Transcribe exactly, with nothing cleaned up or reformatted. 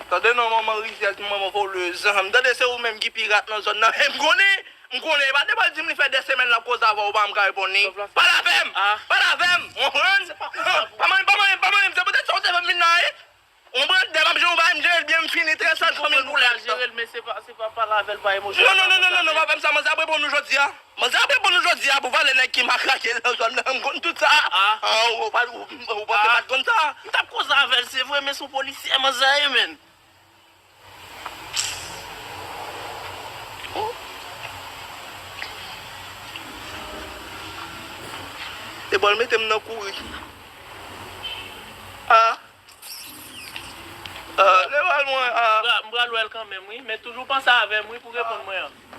Tande non, manman rizyèz, manman volèz. M tande se ou menm ki pirat nan zòn nan. E m konnen, m konnen. E pa depi l di m li fè de semèn l ap koze avè w, ou pa janm ka reponn li. Pale avè m! Pale avè m! Ou konprann? Pa manyen, pa manyen, pa manyen m. Se poutèt sa w te fè m vin la, wi. Ou konprann? Depi m ap jere w, ba m jere l byen, m fini trè sal fanmi l pou lè. Jere l, men se pa, se pa pale avè l pa emosyonèl. Non, non, non, non, non, non, pa fè m sa, manzè ap reponn nou jodi a. Manzè ap reponn nou jodi a pou valè nèg ki matrake l nan zòn nan, m konn tout sa. Ah, ou pa, ou, ou panse m pa t konn sa? M t ap koze avè l, se vre, men se yon polisyè manzè ye, menn. Se bò l mete m nan kouri. Ah. Ah, lè bal mwen, ah. M pral wè l kanmenm, wi. Men toujou panse avè m, wi, pou reponn mwen an.